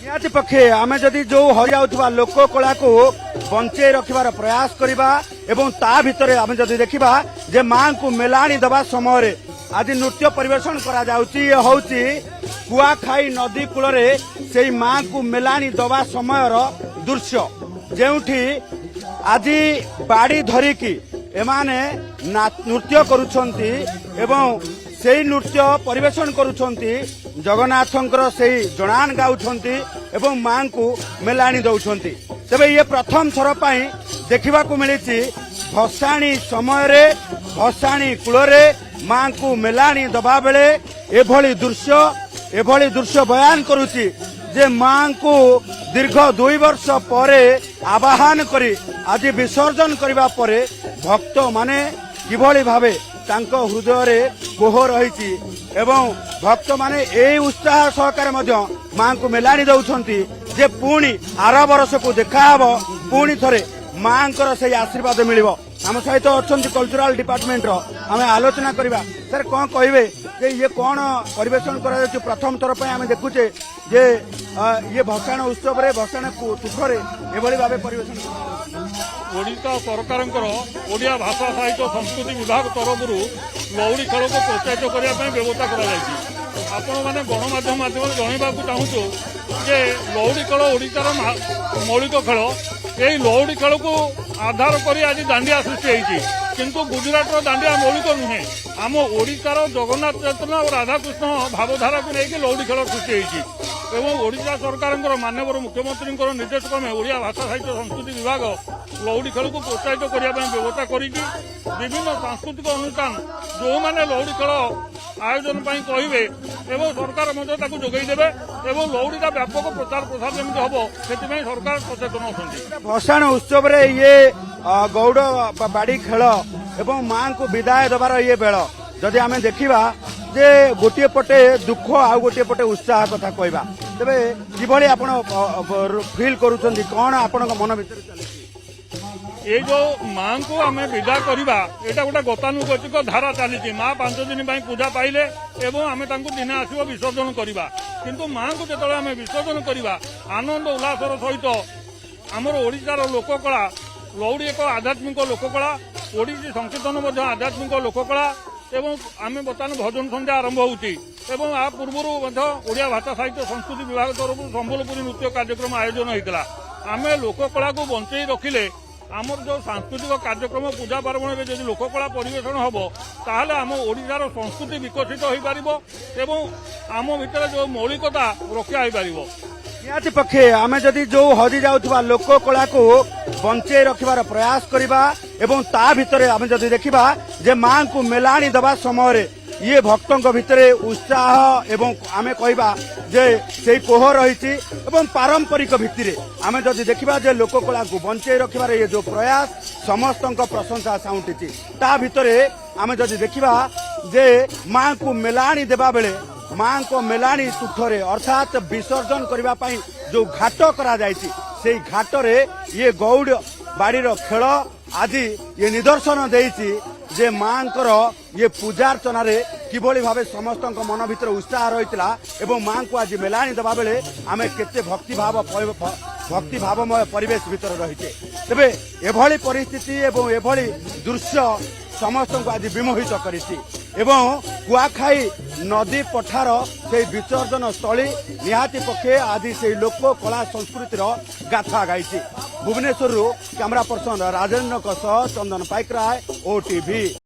ନିହାତି ପକ୍ଷେ ଆମେ ଯଦି ଯୋଉ ହରିଯାଉଥିବା ଲୋକ କଳାକୁ ବଞ୍ଚେଇ ରଖିବାର ପ୍ରୟାସ କରିବା ଏବଂ ତା ଭିତରେ ଆମେ ଯଦି ଦେଖିବା ଯେ ମାଙ୍କୁ ମେଲାଣି ଦେବା ସମୟରେ ଆଜି ନୃତ୍ୟ ପରିବେଷଣ କରାଯାଉଛି। ଇଏ ହଉଛି କୁଆଖାଇ ନଦୀ କୂଳରେ ସେଇ ମାଙ୍କୁ ମେଲାଣି ଦେବା ସମୟର ଦୃଶ୍ୟ, ଯେଉଁଠି ଆଜି ବାଡ଼ି ଧରିକି ଏମାନେ ନୃତ୍ୟ କରୁଛନ୍ତି ଏବଂ ସେଇ ନୃତ୍ୟ ପରିବେଷଣ କରୁଛନ୍ତି, ଜଗନ୍ନାଥଙ୍କର ସେଇ ଜଣାଣ ଗାଉଛନ୍ତି ଏବଂ ମାଙ୍କୁ ମେଲାଣି ଦଉଛନ୍ତି। ତେବେ ଇଏ ପ୍ରଥମ ଥର ପାଇଁ ଦେଖିବାକୁ ମିଳିଛି, ଭସାଣି ସମୟରେ ଭସାଣି କୂଳରେ ମାଙ୍କୁ ମେଲାଣି ଦବା ବେଳେ ଏଭଳି ଦୃଶ୍ୟ। ଏଭଳି ଦୃଶ୍ୟ ବୟାନ କରୁଛି ଯେ ମାଙ୍କୁ ଦୀର୍ଘ 2 ବର୍ଷ ପରେ ଆବାହନ କରି ଆଜି ବିସର୍ଜନ କରିବା ପରେ ଭକ୍ତମାନେ କିଭଳି ଭାବେ ତାଙ୍କ ହୃଦୟରେ କୋହ ରହିଛି ଏବଂ ଭକ୍ତମାନେ ଏଇ ଉତ୍ସାହ ସହକାରେ ମଧ୍ୟ ମାଙ୍କୁ ମେଲାଣି ଦେଉଛନ୍ତି ଯେ ପୁଣି ଆର ବର୍ଷକୁ ଦେଖାହବ, ପୁଣି ଥରେ ମାଙ୍କର ସେଇ ଆଶୀର୍ବାଦ ମିଳିବ। ଆମ ସହିତ ଅଛନ୍ତି କଲଚରାଲ ଡିପାର୍ଟମେଣ୍ଟର, ଆମେ ଆଲୋଚନା କରିବା। ସାର୍, କଣ କହିବେ ଯେ ଇଏ କଣ ପରିବେଷଣ କରାଯାଉଛି? ପ୍ରଥମ ଥର ପାଇଁ ଆମେ ଦେଖୁଛେ ଯେ ଇଏ ଭସାଣ ଉତ୍ସବରେ ଭସାଣ ତୁଠରେ ଏଭଳି ଭାବେ ପରିବେଷଣ କରାଯାଉଛି। ଓଡ଼ିଶା ସରକାରଙ୍କର ଓଡ଼ିଆ ଭାଷା, ସାହିତ୍ୟ, ସଂସ୍କୃତି ବିଭାଗ ତରଫରୁ ଲଉଡ଼ି ଖେଳକୁ ପ୍ରୋତ୍ସାହିତ କରିବା ପାଇଁ ବ୍ୟବସ୍ଥା କରାଯାଇଛି। ଆପଣମାନେ ଗଣମାଧ୍ୟମ ମାଧ୍ୟମରେ ଜଣାଇବାକୁ ଚାହୁଁଛୁ ଯେ ଲଉଡ଼ି ଖେଳ ଓଡ଼ିଶାର ମୌଳିକ ଖେଳ। ଏହି ଲଉଡ଼ି ଖେଳକୁ ଆଧାର କରି ଆଜି ଦାଣ୍ଡିଆ ସୃଷ୍ଟି ହେଇଛି। କିନ୍ତୁ ଗୁଜୁରାଟର ଦାଣ୍ଡିଆ ମୌଳିକ ନୁହେଁ। ଆମ ଓଡ଼ିଶାର ଜଗନ୍ନାଥ ଚେତନା ଓ ରାଧାକୃଷ୍ଣ ଭାବଧାରାକୁ ନେଇକି ଲଉଡ଼ି ଖେଳ ସୃଷ୍ଟି ହେଇଛି ଏବଂ ଓଡ଼ିଶା ସରକାରଙ୍କର ମାନ୍ୟବର ମୁଖ୍ୟମନ୍ତ୍ରୀଙ୍କର ନିର୍ଦ୍ଦେଶ କ୍ରମେ ଓଡ଼ିଆ ଭାଷା, ସାହିତ୍ୟ, ସଂସ୍କୃତି ବିଭାଗ ଲଉଡ଼ି ଖେଳକୁ ପ୍ରୋତ୍ସାହିତ କରିବା ପାଇଁ ବ୍ୟବସ୍ଥା କରିଛି। ବିଭିନ୍ନ ସାଂସ୍କୃତିକ ଅନୁଷ୍ଠାନ ଯେଉଁମାନେ ଲଉଡ଼ି ଖେଳ ଆୟୋଜନ ପାଇଁ କହିବେ ଏବଂ ସରକାର ମଧ୍ୟ ତାକୁ ଯୋଗାଇ ଦେବେ ଏବଂ ଲଉଡ଼ିଟା ବ୍ୟାପକ ପ୍ରଚାର ପ୍ରସାର ଯେମିତି ହେବ, ସେଥିପାଇଁ ସରକାର ସଚେତନ ଅଛନ୍ତି। ଭସାଣ ଉତ୍ସବରେ ଇଏ ଗୌଡ଼ ବାଡି ଖେଳ ଏବଂ ମାଙ୍କୁ ବିଦାୟ ଦେବାର ଇଏ ବେଳ। ଯଦି ଆମେ ଦେଖିବା ଯେ ଗୋଟିଏ ପଟେ ଦୁଃଖ ଆଉ ଗୋଟିଏ ପଟେ ଉତ୍ସାହ କଥା କହିବା, ତେବେ କିଭଳି ଆପଣ ଫିଲ୍ କରୁଛନ୍ତି? କଣ ଆପଣଙ୍କ ମନ ଭିତରେ ଚାଲିଛି? ଏଇ ଯୋଉ ମାଙ୍କୁ ଆମେ ବିଦା କରିବା, ଏଇଟା ଗୋଟେ ଗତାନୁଗତିକ ଧାରା ଚାଲିଛି। ମା 5 ଦିନ ପାଇଁ ପୂଜା ପାଇଲେ ଏବଂ ଆମେ ତାଙ୍କୁ ଦିନେ ଆସିବ ବିସର୍ଜନ କରିବା। କିନ୍ତୁ ମାଙ୍କୁ ଯେତେବେଳେ ଆମେ ବିସର୍ଜନ କରିବା ଆନନ୍ଦ ଉଲ୍ଲାସର ସହିତ, ଆମର ଓଡ଼ିଶାର ଲୋକକଳା ଲଉଡ଼ି ଏକ ଆଧ୍ୟାତ୍ମିକ ଲୋକକଳା, ଓଡ଼ିଶୀ ସଂକୀର୍ତ୍ତନ ମଧ୍ୟ ଆଧ୍ୟାତ୍ମିକ ଲୋକକଳା ଏବଂ ଆମେ ବର୍ତ୍ତମାନ ଭଜନ ସନ୍ଧ୍ୟା ଆରମ୍ଭ ହେଉଛି ଏବଂ ଆ ପୂର୍ବରୁ ମଧ୍ୟ ଓଡ଼ିଆ ଭାଷା, ସାହିତ୍ୟ, ସଂସ୍କୃତି ବିଭାଗ ତରଫରୁ ସମ୍ବଲପୁରୀ ନୃତ୍ୟ କାର୍ଯ୍ୟକ୍ରମ ଆୟୋଜନ ହୋଇଥିଲା। ଆମେ ଲୋକକଳାକୁ ବଞ୍ଚେଇ ରଖିଲେ, ଆମର ଯୋଉ ସାଂସ୍କୃତିକ କାର୍ଯ୍ୟକ୍ରମ, ପୂଜା ପାର୍ବଣରେ ଯଦି ଲୋକକଳା ପରିବେଷଣ ହେବ, ତାହେଲେ ଆମ ଓଡ଼ିଶାର ସଂସ୍କୃତି ବିକଶିତ ହୋଇପାରିବ ଏବଂ ଆମ ଭିତରେ ଯୋଉ ମୌଳିକତା ରକ୍ଷା ହୋଇପାରିବ। ନିହାତି ପକ୍ଷେ ଆମେ ଯଦି ଯୋଉ ହଜି ଯାଉଥିବା ଲୋକ କଳାକୁ ବଞ୍ଚେଇ ରଖିବାର ପ୍ରୟାସ କରିବା ଏବଂ ତା ଭିତରେ ଆମେ ଯଦି ଦେଖିବା ଯେ ମାଙ୍କୁ ମେଲାଣି ଦେବା ସମୟରେ ଇଏ ଭକ୍ତଙ୍କ ଭିତରେ ଉତ୍ସାହ ଏବଂ ଆମେ କହିବା ଯେ ସେଇ କୋହ ରହିଛି ଏବଂ ପାରମ୍ପରିକ ଭିତ୍ତିରେ ଆମେ ଯଦି ଦେଖିବା ଯେ ଲୋକ କଳାକୁ ବଞ୍ଚେଇ ରଖିବାର ଇଏ ଯୋଉ ପ୍ରୟାସ ସମସ୍ତଙ୍କ ପ୍ରଶଂସା ସାଉଁଟିଛି। ତା ଭିତରେ ଆମେ ଯଦି ଦେଖିବା ଯେ ମାଙ୍କୁ ମେଲାଣି ଦେବା ବେଳେ ମାଙ୍କ ମେଲାଣି ତୁଠରେ, ଅର୍ଥାତ୍ ବିସର୍ଜନ କରିବା ପାଇଁ ଯୋଉ ଘାଟ କରାଯାଇଛି, ସେଇ ଘାଟରେ ଇଏ ଗୌଡ଼ ବାଡ଼ିର ଖେଳ ଆଜି ଇଏ ନିଦର୍ଶନ ଦେଇଛି ଯେ ମାଙ୍କର ଇଏ ପୂଜାର୍ଚ୍ଚନାରେ କିଭଳି ଭାବେ ସମସ୍ତଙ୍କ ମନ ଭିତରେ ଉତ୍ସାହ ରହିଥିଲା ଏବଂ ମାଙ୍କୁ ଆଜି ମେଲାଣି ଦେବା ବେଳେ ଆମେ କେତେ ଭକ୍ତି ଭାବମୟ ପରିବେଶ ଭିତରେ ରହିଛେ। ତେବେ ଏଭଳି ପରିସ୍ଥିତି ଏବଂ ଏଭଳି ଦୃଶ୍ୟ ସମସ୍ତଙ୍କୁ ଆଜି ବିମୋହିତ କରିଛି ଏବଂ କୁଆଖାଇ ନଦୀ ପଠାର ସେଇ ବିସର୍ଜନ ସ୍ଥଳୀ ନିହାତି ପକ୍ଷେ ଆଜି ସେଇ ଲୋକ କଳା ସଂସ୍କୃତିର ଗାଥା ଗାଇଛି। ଭୁବନେଶ୍ୱରରୁ କ୍ୟାମେରା ପର୍ସନ ରାଜେନ୍ଦ୍ରଙ୍କ ସହ ଚନ୍ଦନ ପାଇକରାୟ, ଓଟିଭି।